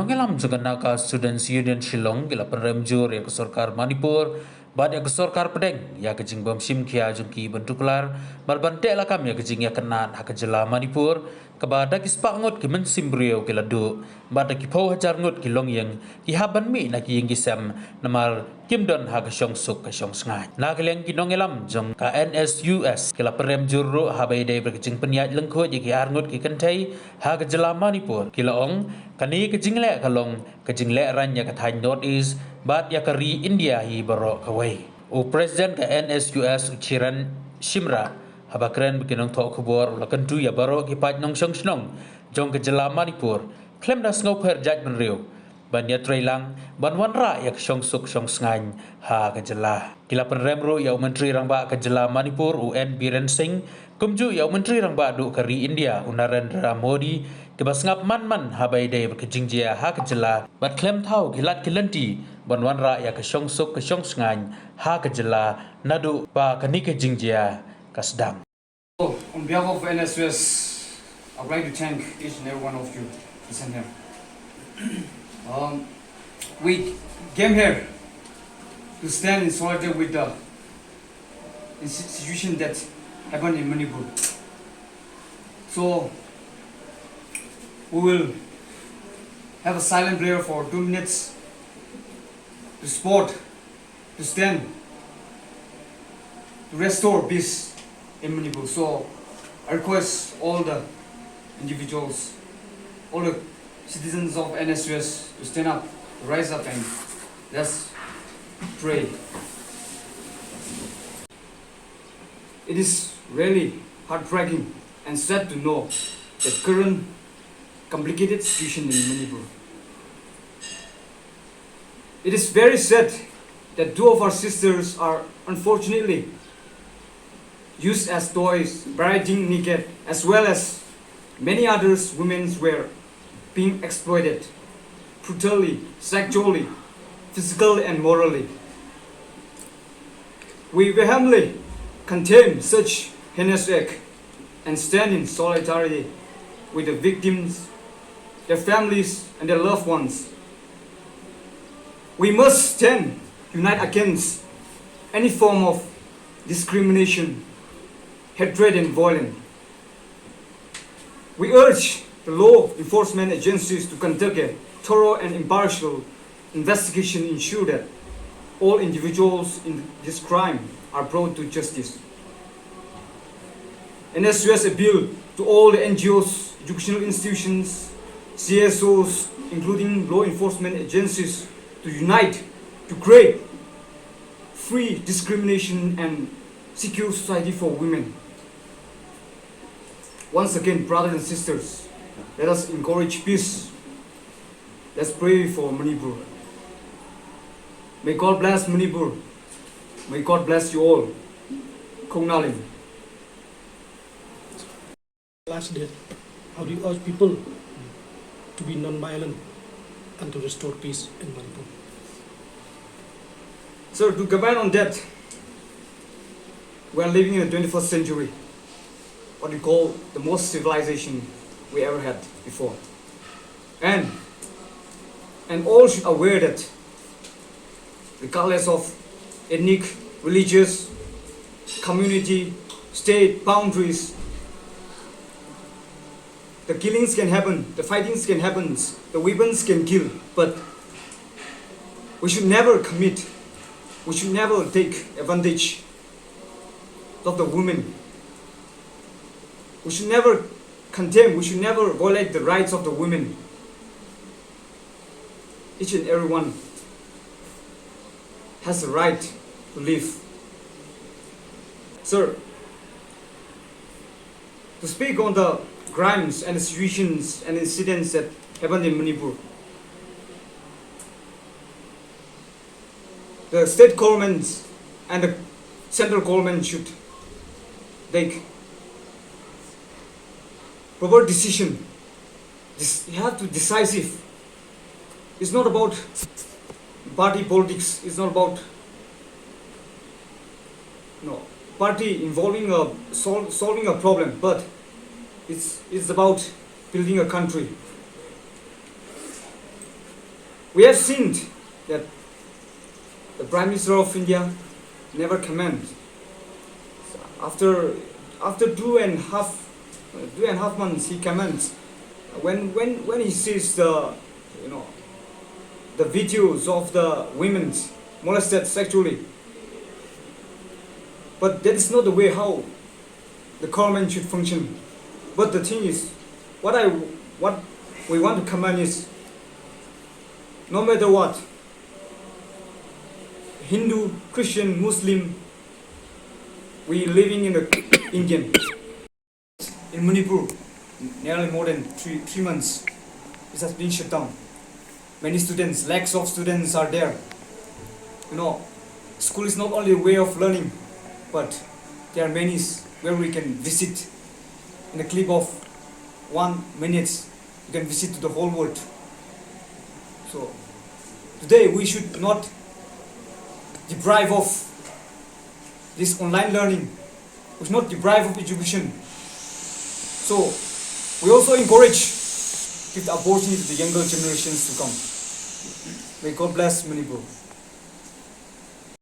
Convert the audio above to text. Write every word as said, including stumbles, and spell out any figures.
Nongïalam jong ka Naga Students Union Shillong ki la pynrem jur ïa ka sorkar Manipur bad ïa ka sorkar pdeng ïa ka jingbym shim khia jong ki ban tuklar bad ban teh lakam ïa ka jingïakynad ha ka jylla Manipur, kaba da ki spah ngut ki mynsiem briew ki la duh bad da ki phew hajar ngut ki longïing ki hap ban mih na ki ïing ki sem namar kim don ha ka shongsuk ka shongsngain. Na ka liang ki nongïalam jong ka N S U S ki la pynrem jur ruh haba ïadei bad ka jingpynïaid lyngkhuid ïa ki ar ngut ki kynthei ha ka jylla Manipur, ki la ong kane ka jingleh ka long ka jingleh rain ïa ka thaiñ North East bad ïa ka ri India hi baroh kawei. U President ka N S U S, u Chiran Shimra, haba kren bad ki nongthoh khubor u la kyntu ïa baroh ki paid nongshong shnong jong ka jylla Manipur khlem da sngewpher jaitbynriew ban ïatreilang ban wanrah ïa ka shongsuk shongsngain ha ka jylla. Ki la pynrem ruh ïa u Myntri Rangbah ka jylla Manipur, u N Biren Singh, kumjuh ïa u Myntri Rangbah duh ka ri India, u Narendra Modi, kiba sngap man man haba ïadei bad ka jingjia ha ka jylla bad khlem thaw ki lad ki lynti ban wanrah ïa ka shongsuk ka shongsngain ha ka jylla naduh ba kane ka jingjia ka sdang. On behalf of N S U S, I'd like to thank each and every one of you present here. Um, we came here to stand in solidarity with the insti- situation that happened in Manipur. So, we will have a silent prayer for two minutes to support, to stand, to restore peace in Manipur. So, I request all the individuals, all the citizens of N S U S to stand up, to rise up, and let's pray. It is really heartbreaking and sad to know the current complicated situation in Manipur. It is very sad that two of our sisters are unfortunately used as toys, parading naked, as well as many others women were being exploited brutally, sexually, physically, and morally. We vehemently condemn such heinous act and stand in solidarity with the victims, their families, and their loved ones. We must stand united against any form of discrimination, hatred, and violence. We urge the law enforcement agencies to conduct a thorough and impartial investigation, ensure that all individuals in this crime are brought to justice. N S U S appeal to all the N G Os, educational institutions, C S Os, including law enforcement agencies, to unite to create free, discrimination, and secure society for women. Once again, brothers and sisters, let us encourage peace. Let's pray for Manipur. May God bless Manipur. May God bless you all. Kong Naling. Last day, how do you urge people to be non-violent and to restore peace in Manipur? So, to comment on that, we are living in the twenty-first century, what we call the most civilization we ever had before. And, and all should aware that regardless of ethnic, religious, community, state, boundaries, the killings can happen, the fightings can happen, the weapons can kill, but we should never commit, we should never take advantage of the women. We should never condemn, we should never violate the rights of the women. Each and everyone has the right to live. Sir, to speak on the crimes and the situations and incidents that happened in Manipur, the state government and the central government should take proper decision. This, you have to decisive. It's not about party politics. It's not about, no, party involving a sol- solving a problem, but it's it's about building a country. We have seen that the Prime Minister of India never comment. After, after two and half, two and a half months, he comments when, when, when he sees the, you know, the videos of the women molested sexually. But that is not the way how the government should function. But the thing is, what I, what we want to comment is, no matter what, Hindu, Christian, Muslim, we living in the Indian. In Manipur, nearly more than three, three months, it has been shut down. Many students, lakhs of students are there. You know, school is not only a way of learning, but there are many s- where we can visit in a clip of one minute. You can visit to the whole world. So today we should not deprive of this online learning. We should not deprive of education. So we also encourage, give the opportunity to the younger generations to come. May God bless Manipur.